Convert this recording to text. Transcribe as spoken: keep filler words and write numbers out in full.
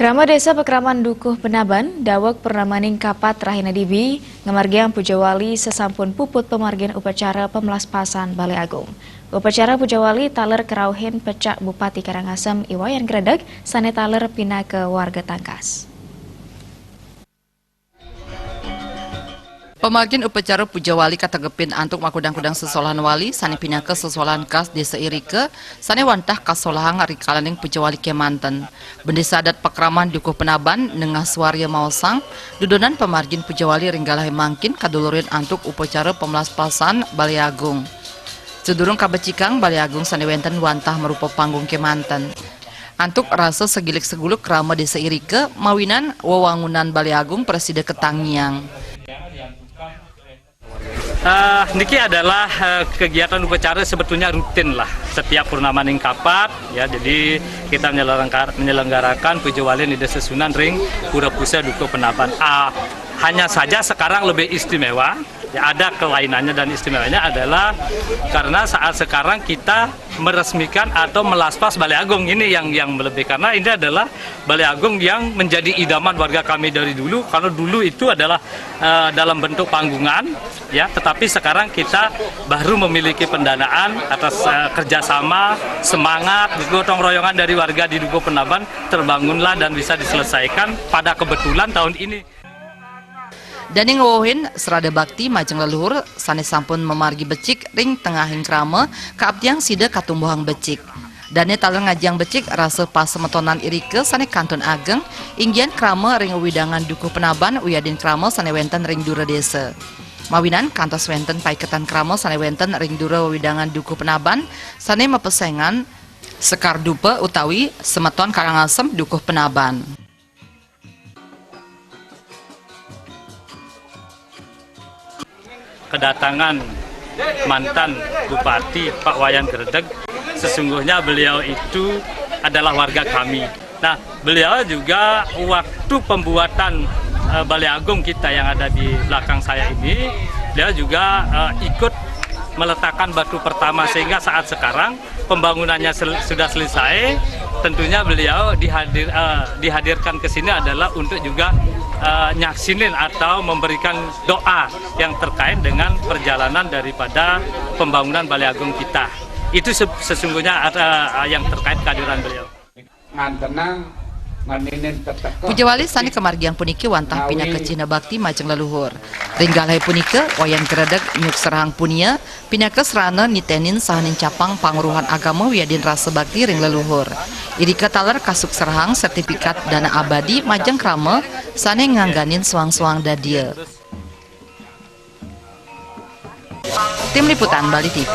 Krama Desa Pakraman Dukuh Penaban, daweg purnamaning kapat rahina dibi, ngamargiang puja wali sasampun puput pamargin upacara pamlaspasan Balé Agung. Upacara puja wali taler karauhin pecak Bupati Karangasem I Wayan Gredeg sané taler pinaka warga tangkas. Pamargin upacara puja wali kategepin antuk makudang-kudang sesolahan wali sané pinaka sesolahan kas désa irika sané wantah kasolahang rikalaning puja wali kémanten. Bendésa Adat Pakraman Dukuh Penaban nengah swarya maosang, dudonan pamargin puja wali ring galahé mangkin kadulurin antuk upacara pamlaspasan Balé Agung. Sadurung kabecikang Balé Agung sané wénten wantah marupa panggung kémanten. Antuk rasa sagilik-saguluk krama désa irika, mawinan wewangunan Balé Agung prasida katangiang. Eh, niki adalah, eh, kegiatan upacara sebetulnya rutin lah setiap purnamaning kapat, ya. Jadi kita menyelenggara-, menyelenggarakan puja wali nida sesuunan ring Pura Pusa Dukuh Penaban. Ah, hanya saja sekarang lebih istimewa, ya, ada kelainannya dan istimewanya adalah karena saat sekarang kita meresmikan atau melaspas Balé Agung ini yang, yang lebih, karena ini adalah Balé Agung yang menjadi idaman warga kami dari dulu, karena dulu itu adalah, eh, dalam bentuk panggungan, ya, tetapi sekarang kita baru memiliki pendanaan atas, eh, kerjasama, semangat, gotong royongan dari warga di Dukuh Penaban, terbangunlah dan bisa diselesaikan pada kebetulan tahun ini. Dané ngwewehin srada bakti majeng leluhur sané sampun mamargi becik ring tengahing krama, kaaptiang sida katumbuhang becik. Dané taler ngajiang becik rasa pasemetonan irika sané kantun ageng, inggihan krama ring wewidangan Dukuh Penaban wiadin krama sané wénten ring dura désa. Mawinan kantos wénten paiketan krama sané wénten ring dura wewidangan Dukuh Penaban sané mapesengan Sekar Dupa utawi Semeton Karangasem Dukuh Penaban. Kedatangan mantan Bupati Pak Wayan Gredeg, sesungguhnya beliau itu adalah warga kami. Nah, beliau juga waktu pembuatan, eh, Balé Agung kita yang ada di belakang saya ini, beliau juga, eh, ikut meletakkan batu pertama, sehingga saat sekarang pembangunannya sel-, sudah selesai, tentunya beliau dihadir-, eh, dihadirkan ke sini adalah untuk juga, eh, nyaksinin atau memberikan doa yang terkait dengan perjalanan daripada pembangunan Balé Agung kita. Itu se-, sesungguhnya ada, eh, yang terkait kehadiran beliau. Ngantenang, ngeninin teteka. Puja wali sané kamargiang puniki wantah pinaka cihna bakti majeng leluhur. Ring galahé punika, Wayan Gredeg nyukserahang punia, pinaka sarana nitenin saha nincapang pangweruhan agama wiadin rasa bakti ring leluhur. Irika taler kasukserahang sertifikat dana abadi majeng krama sané ngangganin soang-soang dadia. Tim Liputan Bali T V.